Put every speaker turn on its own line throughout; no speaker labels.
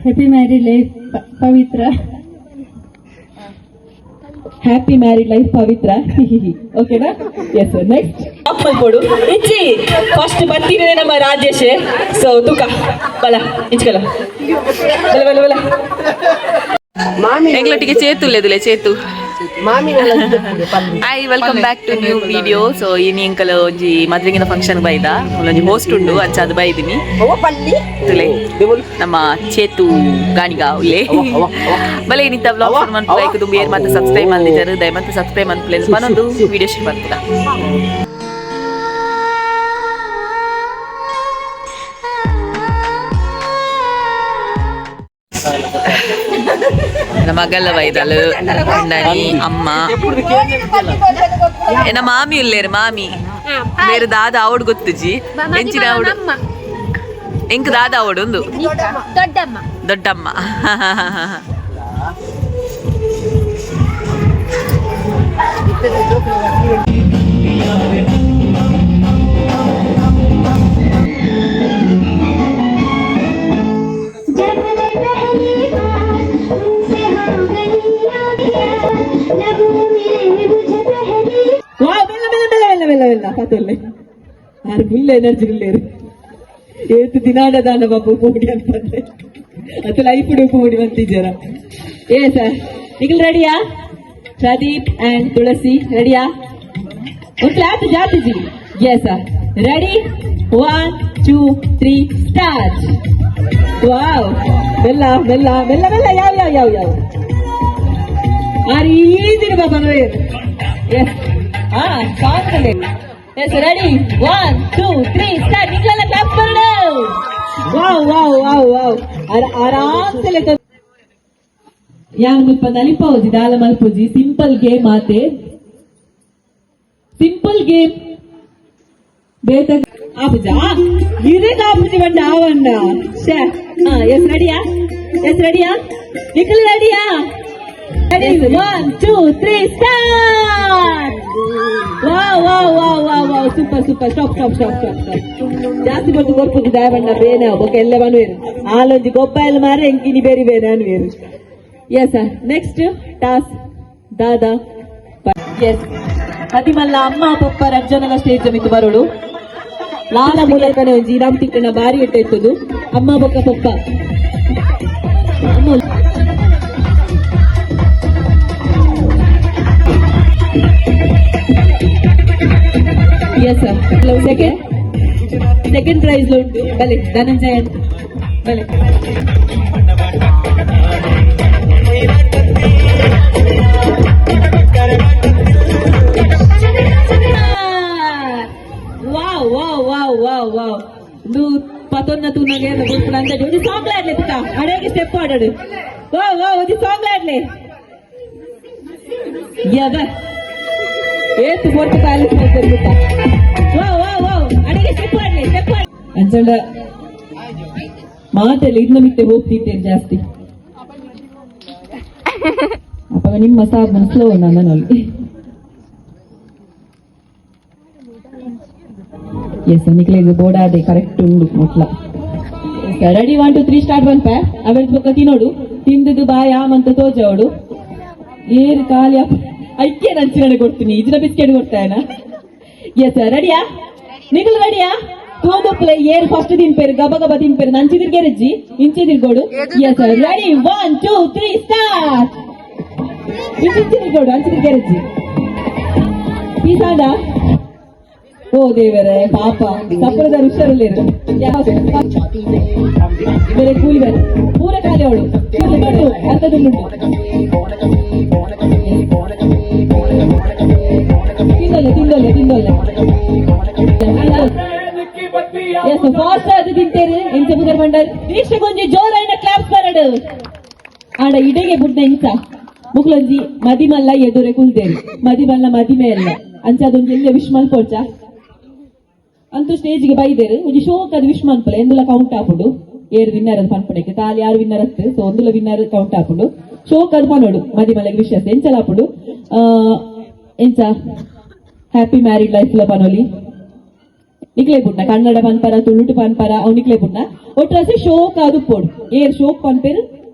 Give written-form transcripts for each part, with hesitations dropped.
Happy married life, Pavitra.
Happy married life, Pavitra. ಓಕೆನಾ? Yes, next.
ಮಲ್ಪೊಡು ಇಜ್ಜಿ. First ಬತ್ತೀನೇ ನಮ್ಮ ರಾಜೇಶ್. ಸೊ ತುಕ ಬಲ ಇಂಚ್ಕಲ ಬಲ ಬಲ ಬಲ. ಎಂಗ್ಲೊಟ್ಟಿಗೆ Chethu ಲೇದುಲೆ Chethu. Hi, welcome back to new video. So ಇನಿ ಎಂಕಲ್ ಒಂಜಿ ಮದ್ವೆಗಿನ ಫಂಕ್ಷನ್ ಬೈದ. ಒಂಜಿ ಹೋಸ್ಟ್ ಉಂಡು, ಅಂಚ ಅದು ಬೈದಿನಿ. ತುಲೆ ನಮ್ಮ ಚೇತು ಗಾಣಿಗ ಉಲ್ಲೆ. ಬಲೆ ಇನಿತ ವ್ಲಾಗ್ ಮನ್ಪು ಲೈಕ್ ದುಂಬು ಏರ್ ಮತ್ತೆ ಸಬ್ಸ್ಕ್ರೈಬ್ ಮಲ್ದಿಜಾರು, ದಯಮತ್ತೆ ಸಬ್ಸ್ಕ್ರೈಬ್ ಮನ್ಪುಲೆ. ಪನೊಂದು ವಿಡಿಯೋ ಶುರು ಮಲ್ಪುಗ. ನಮ್ಮ ಮಗಲ್ಲ ಬೈದಲು, ಅಣ್ಣನಿ, ಅಮ್ಮ, ಎನ್ನ ಮಾಮಿ ಉಲ್ಲೇರು. ಮಾಮಿ ಬೇರೆ ದಾದ ಅವಡು ಗೊತ್ತುಜಿ. ಎಂಚಿನ ಅವಡು? ಎಂಕ್ ದಾದ ಅವಡು ಒಂದು?
ದೊಡ್ಡಮ್ಮ.
ದೊಡ್ಡಮ್ಮ.
जब मैं पहली बार तुमसे हो गई आँखियाँ, जब मिले मुझे पहली
ವಾ, ಮೆಲ್ಲ ಮೆಲ್ಲ ಮೆಲ್ಲ ಮೆಲ್ಲ ಮೆಲ್ಲ ಮೆಲ್ಲ. ಪತೊಲ್ಲೆ ಆರು ಫುಲ್ ಎನರ್ಜಿ ಉಲ್ಲೇರು. ಏತು ದಿನಾಡ ದಾನ ಬಾಬು ಪೋಡಿ ಅಂತಂದ್ರೆ ಅದು ಲೈಫ್ ಪೋಡಿ ಬಂತಿದ್ದೀರ. ಏ ಸರ್, ನಿಖಿಲ್ ರೆಡಿಯಾ? ಪ್ರದೀಪ್ ಅಂಡ್ ತುಳಸಿ ರೆಡಿಯಾ? ಒಂದು ಕ್ಲಾಪ್ ಜಾತಿ G. Yes sir, ready, one, two, three, start. Wow, ಮೆಲ್ಲ ಮೆಲ್ಲ ಮೆಲ್ಲ ಮೆಲ್ಲ. ಯಾವ ಯಾವ ಯಾವ ಯಾವ ಆರೀದಿನ ಬಾಬಾ. ಎಸ್, ಹಾ, song. Yes, ready, one, two, three, start. ನಿಕ್ಲೆಲ್ಲ clap ಬರಡು. Wow wow wow wow. ಆರಾಮ್ಸೆ. ಯಾನ್ ಮುಲ್ಪ ನಲಿಪೌಜಿ, ದಾಲ ಮಲ್ಪುಜಿ. ಸಿಂಪಲ್ ಗೇಮ್ ಆತೆ, ಸಿಂಪಲ್ ಗೇಮ್. ಬೇತ ಆಪುಜ ಇದೇ ಆಪುಜಿ ಬಂಡ ಆವಣ್ಣ. ಶೇ, ಹಾ, ಎಸ್, ರೆಡಿಯಾ? ಎಸ್, ರೆಡಿಯಾ? ನಿಖಿಲ್ ರೆಡಿಯಾ? Ready, one, two, three, start. Wow wow wow wow wow, super super. Stop, stop, stop, stop, stop. ಜಾಸ್ತಿ ಬಂದು ಕೊರ್ಪುಜಿ ದಾಯವಣ್ಣ. ಬೇನೆ ಬೊಕ ಎಲ್ಲ ಬನುವೇರು. ಆಲೊಂಜಿ ಗೊಬ್ಬ ಎಲ್ಲ ಮಾರೆ ಎಂಕಿನಿ ಬೇರಿ ಬೇನೆ ಅನ್ವೇರು. Yes, next toss ದಾದಾ. ಎಸ್, ಮದಿಮಲ್ಲ ಅಮ್ಮ ಪಪ್ಪ ರಜ್ಜನಗ ಸ್ಟೇಜ್ ಮಿತ್ತು ಬರೋಡು. ಲಾಲ ಮೂಲಕನೇ ಒಂಜಿ ಇನಾಮ್ ತಿಕ್ಕಣ ಬಾರಿ ಇಟ್ಟ ಇತ್ತದು. ಅಮ್ಮ ಬೊಕ್ಕ ಪಪ್ಪ ಅಮ್ಮ. Yes sir, second second prize ಉಂಟು. ಬಲೆ ಧನಂಜಯ, ಬಲೆ. Wow wow wow wow wow. నువ్వు ಪತೊನ್ನ ತೂನಗೆ ಗೊತ್ತುಂಡ. ಒಂಜಿ ಸಾಂಗ್ ಲಾಡ್ಲೆ ತುಕ. ಅಡೇಗೆ ಸ್ಟೆಪ್ ಆಡಡು. ವಾವ್ ವಾವ್, ಒಂಜಿ ಸಾಂಗ್ ಲಾಡ್ಲೆ. ಯವ ಏತು ಪೊರ್ತು ಪ್ಯಾಲೇಸ್ ಮಾಡ್ತಾರೆ ಗೊತ್ತಾ? ವಾವ್ ವಾವ್ ವಾವ್, ಅಡಿಗೆ ಸ್ಟೆಪ್ ಆಡ್ಲೆ, ಸ್ಟೆಪ್ ಆಡ್. ಅಂಚಂಡ ಮಾತೆಲ್ಲ ಇದ್ನ ಮಿತ್ತೆ ಹೋಗ್ತಿದ್ದೇನೆ ಜಾಸ್ತಿ. ಅಪ್ಪ ನಿಮ್ಮ ಸಾಬ್ ಸ್ಲೋ ನನ್ನಲ್ಲಿ. ಎಸ್, ನಿಕ್ಲೆಗ್ ಬೋಡಾದೆ ಕರೆಕ್ಟ್ ಉಂಡು ಮುಟ್ಲ. Ready, one, two, three, start. One ಪ್ಯಾ ಅವೆಡ್ ಬೊಕ್ಕ ತಿನ್ನೋಡು. ತಿಂದುದು ಬಾಯ ಆಮಂತ ತೋಜವಡು. ಏರು ಖಾಲಿ ಐಕ್ಯ ನಂಚಿನ ಕೊಡ್ತೀನಿ, ಇದನ್ನ ಬಿಸ್ಕೆಟ್ ಕೊಡ್ತಾಯನ. ಎಸ್, ರೆಡಿಯಾ? ನಿಗಲ್ ರೆಡಿಯಾ? ತೂದುಪ್ಲೆ ಏರು first ತಿನ್ಪೇರು. ಗಬ ಗಬ ತಿನ್ಪೇರು. ನಂಚಿದಿರ್ಗೆರಜ್ಜಿ ಇಂಚೆ ತಿರ್ಗೋಡು. Yes, ready, one, two, three, start. ಇಂಚಿ ತಿರ್ಗೋಡು, ಅಂಚಿದಿರ್ಗೆರಜ್ಜಿ. ಈ ಸಾಂಡ. ಓ ದೇವರೇ, ಪಾಪ ಸಪ್ಪರದ ಹುಷಾರಿಲ್ಲೇರು. ಬೇರೆ ಕೂಲಿ ಬೇರೆ ಪೂರ ಖಾಲಿ ಅವಳು ಅಂತದುಂಟು. ತಿಂದೊಲ್ಲೆ ತಿಂದೊಲ್ಲೆ ತಿಂದೊಲ್ಲೆ. ಎಸ್, ಫಾಸ್ಟ್ ಅದು ತಿಂತೇರು. ಎಂಚ ಬುದರ್ ಬಂಡರ್ ದೀಕ್ಷೆಗೊಂಜಿ ಜೋರಾಯಿನ ಕ್ಲಾಪ್ಸ್ ಬರಡು. ಆಡ ಇಡೆಗೆ ಬುಡ್ನ ಇಂಚ ಮುಕ್ಲೊಂಜಿ ಮದಿಮಲ್ಲ ಎದುರೆ ಕುಲ್ತೇರಿ. ಮದಿಮಲ್ಲ ಮದಿಮೆ ಅಲ್ಲ ಅಂಚ ಅದೊಂಜಿ ಎಲ್ಲ ವಿಶ್ ಮಲ್ಪೊಡ್ಚ ಅಂತೂ ಸ್ಟೇಜ್ಗೆ ಬೈದೇರು. ಒಂಜಿ ಶೋಕ್ ಅದು ವಿಶ್ ಮನ್ಪಲೆ. ಎಂದುಲ ಕೌಂಟ್ ಆಪುಂಡು. ಏರು ವಿನ್ನರ್ ಅದು ಪನ್ಪುಣಕ್ಕೆ ತಾಲಿ ಯಾರು ವಿನ್ನರ್ ಅತ್ತು. ಸೊ ಒಂದುಲ ವಿನ್ನರ್ ಕೌಂಟ್ ಆಪುಂಡು. ಶೋಕ್ ಅದು ಪನೋಡು. ಮದಿಮಲ್ಲಗೆ ವಿಶಸ್ ಎಂಚಲ ಆಪುಂಡು? ಎಂಚ happy married life ಲ ಪನೋಲಿ. ನಿಕ್ಲೆ ಪುಟ್ನ ಕನ್ನಡ ಪನ್ಪರ ತುಳುಟು ಪನ್ಪರ ಅವು ನಿಕ್ಲೆ ಪುಟ್ನ ಒಟ್ರಾಸಿ ಶೋಕ್ ಅದು ಪೋಡು ಏರ್ ಶೋಕ್ ಪನ್ಪೇರು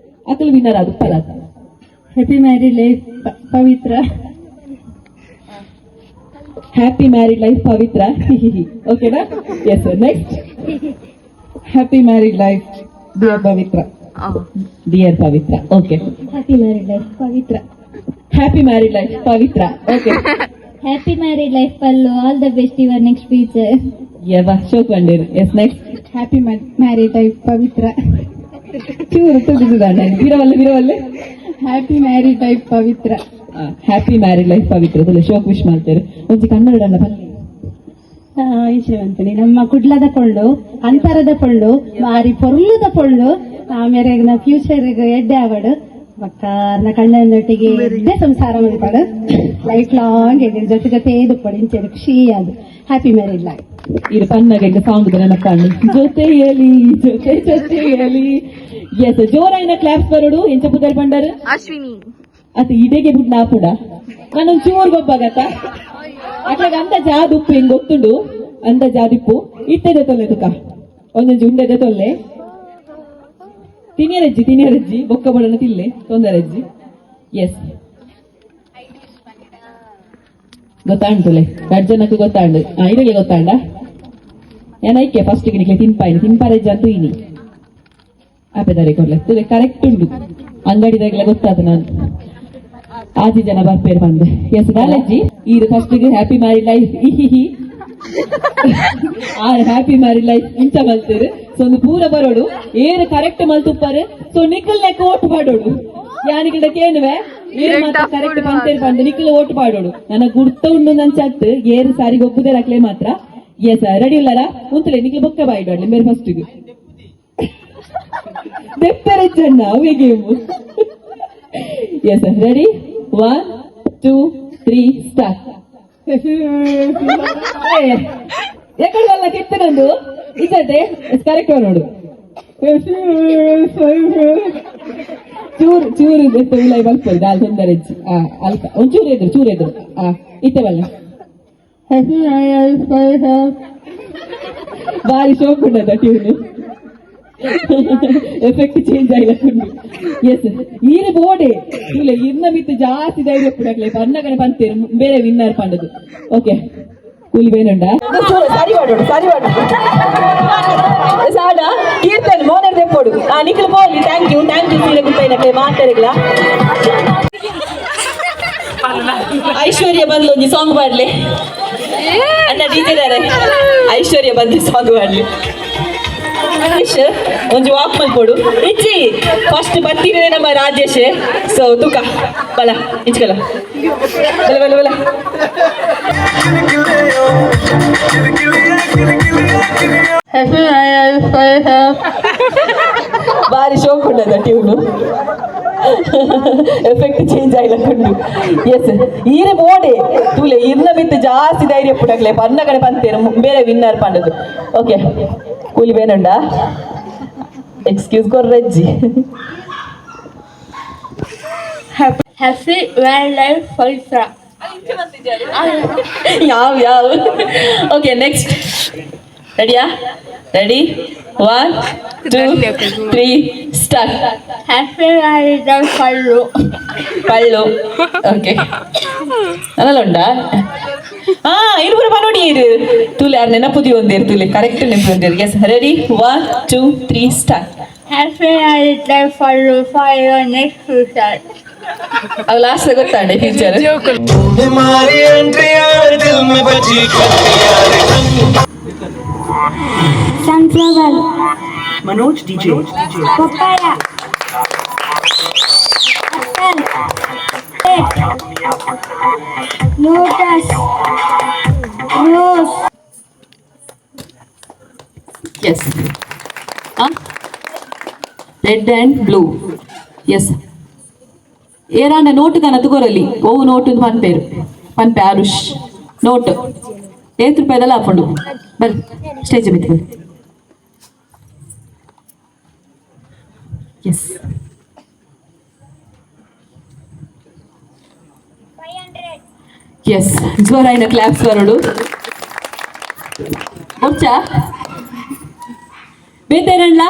ಅಕಲ್ ವಿನ್ನರ್ ಅದು ಪರಾತ.
Happy married life Pavitra.
Happy married life Pavitra, ಓಕೆನಾ? Yes, next.
Happy married life, dear Pavitra.
Dear Pavitra, okay.
Happy married life Pavitra.
Happy married life Pavitra, okay.
Happy married life Pallu, all the best your next future.
ಯವ್ವ, ಶೋಕ್ ಬಂಡೇರು. Yes, next.
Happy married life Pavitra.
ಚೂರು ತುಗಿದಾನೆ ಬಿರವಲ್ಲೆ ಬಿರವಲ್ಲೆ.
Happy married life Pavitra.
Happy married life Pavitra. ತುಲೆ ಶೋಕ್ wish ಮಾಡ್ತಾರೆ. ಒಂಜಿ ಕನ್ನಡ ಬನ್ನಿ.
ಅಂತೀನಿ, ನಮ್ಮ ಕುಡ್ಲದ ಪೊಳ್ಳು, ಅಂತರದ ಪೊಳ್ಳು, ಬಾರಿ ಪೊರ್ಲುದ ಪೊಳ್ಳು. ಆಮೇಲೆ ಫ್ಯೂಚರ್ ಎಡ್ಡೆ ಆವಡು ಬಕ್ಕಾರ್ನ ಕಣ್ಣನೊಟ್ಟಿಗೆ ಎಡ್ಡೆ ಸಂಸಾರ ಮಲ್ಪಡು. ಲೈಫ್ ಲಾಂಗ್ ಎಡ್ಡೆ ಜೊತೆ ಜೊತೆ ದುಪ್ಪಡು ಇಂಚೆ ಖುಷಿ ಅದು. Happy married life.
ಇದು ಪನ್ನಗ ಈಗ ಸಾಂಗ್ ನೆನಪಾಂಡು, ಜೊತೆಯಲಿ ಜೊತೆ ಜೊತೆಯಲಿ. ಎಸ್, ಜೋರಾಯಿನ ಕ್ಲಾಪ್ಸ್ ಬರೋಡು. ಎಂಚ ಪುದರ್ ಪಂಡರು?
ಅಶ್ವಿನಿ.
ಅದು ಇಡೆಗೆ ಬಿಡ್ ನಾಪುಡ ನಾನು ಚೂರು ಗೊಬ್ಬಾಗತ್ತ ಅಟ್ಲಾಗ ಅಂದ ಜಾದುಪ್ಪು ಹೆಂಗ್ ಗೊತ್ತುಂಡು? ಅಂದ ಜಾದಿಪ್ಪು ಇತ್ತೆದೆ ತೊಲ್ಲೆ ತುಕ ಒಂದೊಂಜಿ ಉಂಡೆದೆ ತೊಲ್ಲೆ ತಿನಿಯರಜ್ಜಿ ತಿನಿಯರಜ್ಜಿ ಬೊಕ್ಕ ಬಡನ ತಿಲ್ಲೆ ತೊಂದರಜ್ಜಿ. ಎಸ್, ಗೊತ್ತಾಂಟುಲೆ ರಡ್ ಜನಕ್ಕೆ ಗೊತ್ತಾಂಡು. ಆ ಇರಗೆ ಗೊತ್ತಾಂಡ ಏನೈಕೆ ಫಸ್ಟ್ ನಿಕ್ಲೆ ತಿನ್ಪಾಯಿನಿ ತಿನ್ಪಾರೆಜ್ಜ ಅಂತೂ ಇನಿ ಆಪೆದಾರೆ ಕೊಡ್ಲೆ ತುಲೆ ಕರೆಕ್ಟ್ ಉಂಡು. ಅಂಗಡಿದಾಗೆಲ್ಲ ಗೊತ್ತಾದ ನಾನು ಆಜಿ ಜನ ಬರ್ಪೇರು ಬಂದು. ಎಸ್, ದಾಲಜ್ಜಿ ಇದು first happy married life ಇಹಿಹಿ ಆರ್ happy married life ಇಂಚ ಮಲ್ತೇರು. ಸೊ ಒಂದು ಪೂರ ಬರೋಡು, ಏರು ಕರೆಕ್ಟ್ ಮಲ್ತುಪ್ಪಾರು. ಸೊ ನಿಖಲ್ ನೆಕ್ ಓಟ್ ಪಾಡೋಡು. ಯಾನಿಕಲ್ಡ ಕೇನುವೆ ಏರು ಮಾತ್ರ ಕರೆಕ್ಟ್ ಪಂತೇರು ಬಂದು ನಿಖಲ್ ಓಟ್ ಪಾಡೋಡು. ನನ್ನ ಗುರ್ತ ಉಂಡು ನನ್ ಚತ್ ಏರು ಸಾರಿ ಗೊಬ್ಬುದೇ ಅಕ್ಲೆ ಮಾತ್ರ. ಎಸ್, ರೆಡಿ ಉಲ್ಲಾರ? ಉಂತಲೆ ನಿಖಲ್ ಬೊಕ್ಕ ಬಾಯಿಡೋಡ್ಲಿ ಮೇರೆ ಫಸ್ಟ್ ದೆಪ್ಪರೆಜ್ಜಣ್ಣ ಅವೇ game. Yes, ready, 1 2 3 start. ಎಕಡೆ ಕೆತ್ತ ನಂದು ಇಸತೆ ಕರೆಕ್ಟ್ ನೋಡು. ಚೂರು ಚೂರು ಎತ್ತ ಉಲೈ ಬಲ್ಪೊಲಿ ದಾಲ್ ತೊಂದರೆ ಇಜ್ಜಿ. ಆ ಅಲ್ಪ ಒಂಚೂರು ಎದುರು ಚೂರು ಎದುರು. ಆ ಇತ್ತೆ ಬಲ್ಲ ಬಾರಿ ಶೋಕ್ ಉಂಡದ tune effect change ಆಯ್ಲಕ್ಕುಂಡು. S, ಈರು ಬೋಡೆ ಇಲ್ಲ ಇರ್ನ ಮಿತ್ತು ಜಾಸ್ತಿ ಧೈರ್ಯ ಪುಡಕ್ಲೆ ಪನ್ನಗನೆ ಪಂತೇರು ಬೇರೆ ವಿನ್ನರ್ ಪಂಡದು. ಓಕೆ, ಕೂಲಿ ಬೇನುಂಡ ಸರಿ ಮಾಡೋಡು ಸರಿ ಮಾಡೋಡು ಸಾಡ ಕೀರ್ತನ್ ಮೋನರ್ ದೆಪ್ಪೋಡು. ಆ ನಿಖಲ್ ಪೋಲಿ. Thank you, thank you. ಸೀರೆ ಗುತ್ತೈನಕ್ಲೆ ಮಾತಾಡಿಗ್ಲ. ಐಶ್ವರ್ಯ ಬಂದ್ಲು ಒಂಜಿ ಸಾಂಗ್ ಪಾಡ್ಲೆ ಅಣ್ಣ. ಡಿಜೆ ಐಶ್ವರ್ಯ ಬಂದು ಸಾಂಗ್ ಪಾಡ್ಲಿ. ರಾಜೇಶ್ ಒಂಜಿ ವಾಕ್ ಮಲ್ಪೊಡು. ಇಜ್ಜಿ, ಫಸ್ಟ್ ಬತ್ತಿನೇ ನಮ್ಮ ರಾಜೇಶ್. ಸೊ ತುಕ ಬಲ ಇಂಚ್ಕಲ ಬಲ ಬಲ ಬಲ. ಬಾರಿ ಶೋಕ್ ಉಂಡದ tune effect change ಆಯ್ಲಕ್ಕುಂಡು. S, ಈರೆ ಬೋಡೆ ತೂಲೆ ಇರ್ನ ಮಿತ್ತು ಜಾಸ್ತಿ ಧೈರ್ಯ ಪುಡಕ್ಲೆ ಪನ್ನಗಡೆ ಪಂತೇರು ಬೇರೆ ವಿನ್ನರ್ ಪಂಡದು. ಓಕೆ, ಕೂಲಿ ಬೇನುಂಡ ಎಕ್ಸ್ಕ್ಯೂಸ್ ಕೊರ್ರಜ್ಜಿ.
Happy married life Pavitra.
ಯಾವ ಯಾವ? ಓಕೆ, ನೆಕ್ಸ್ಟ್ ರೆಡಿಯಾ? Ready, 1 2 3 start.
Happy married life Pallu.
Pallu, okay. ಉಂಡಾ? ಹಾ ಇರುಪುರ ಪನೋಡಿ ಇರು ತುಲೆ ಯಾರು ನೆನಪುದಿ ಒಂದೇರು ತುಲೆ ಕರೆಕ್ಟ್ ನೆನಪು ಒಂದೇರು. Yes, ready, 1 2 3 start.
Happy married life Pallu for your next future.
ಅವ್ ಲಾಸ್ಟ್ ಗೊತ್ತಾಂಡೆ ಫ್ಯೂಚರ್.
तुम्हारी एंट्री यार दिल में बजी यार.
Sunflower.
Manoj DJ.
Papaya, apple, lotus, rose.
Yes, red and blue. Yes, ಏರಾಂಡ note Kannada ತುಗೊರಲಿ ಓವು note ಪನ್ಪೇರು ಪನ್ಪೆ ಆರುಷ್ ನೋಟ್ ಏತ್ ರೂಪಾಯಿದಲ್ಲ ಹಾಕೊಂಡು ಬಲ್ ಸ್ಟೇಜ್ ಮಿತ್ ಬಲ್. ಎಸ್ ಎಸ್, ಜೋರಾಯಿನ ಕ್ಲಾಪ್ಸ್ ಬರೋಡು. ಬೊಚ್ಚ ಬೇತೇನಣ್ಣ.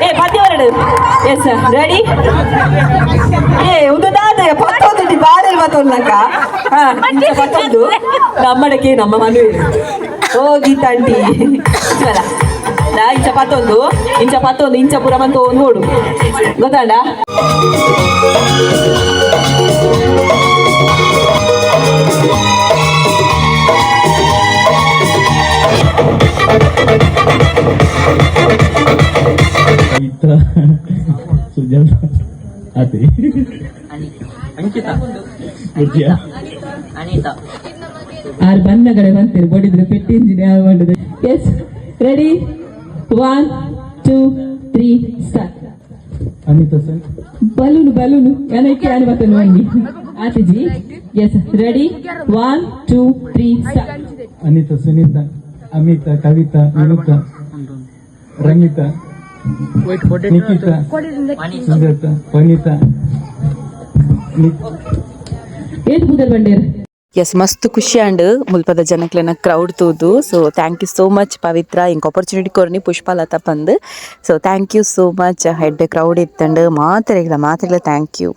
ಏ ಪದ್ಯ ಹೊರಡು. Yes, ready. ಏ ಒಂದು ದಾದ ಪತ್ತೊಂದು ಬಾರೆ ಪತ್ತೊಂದು. ಹಾ, ಇಂಚ ಪತ್ತೊಂದು ನಮ್ಮಡಕ್ಕೆ ನಮ್ಮ ಮನುವೆ. ಓ ಗೀತಾ ಆಂಟಿ ಚಲ ನಾ ಇಂಚ ಪತ್ತೊಂದು, ಇಂಚ ಪತ್ತೊಂದು, ಇಂಚ ಪೂರ ಬಂತು ನೋಡು, ಗೊತ್ತಾಂಡ?
ಪವಿತ್ರ, ಸುಜಲ್ ಅದೇ, ವಿಜಯ.
ಆರು ಬಣ್ಣಗಳೇ ಬಂತೀರಿ ಬಡಿದ್ರೆ ಪೆಟ್ಟಿ ಇಂಜಿನ್ ಯಾವ ಮಾಡಿದ್ರೆ. Yes, ready, one, two, three, start.
Anita sir.
Balloon, balloon ಏನಕ್ಕೆ ಯಾರು ಬರ್ತೇನೆ ಬನ್ನಿ ಆತಿಜಿ. Yes, ready, one, two, three, start.
Anita, Sunita, Amita, Kavita, Vinutha, Ramita, Nikhita, Sujatha, Vanitha.
ಏತ್ ಪುದರ್ ಬಂಡೇರ್?
ಎಸ್, ಮಸ್ತ್ ಖುಷಿ ಆಂಡ್ ಮುಲ್ಪದ ಜನಕ್ಲೆನ ಕ್ರೌಡ್ ತೂದು. So thank you so much Pavithra, ಇಂಕ್ ಆಪರ್ಚುನಿಟಿ ಕೊರ್ನಿ ಪುಷ್ಪಲತಾ ಪಂದ್. So thank you so much. Head crowd ಇತ್ತಂಡ್ ಮಾತೆರೆಗ್ಲ, ಮಾತೆರೆಗ್ಲ thank you.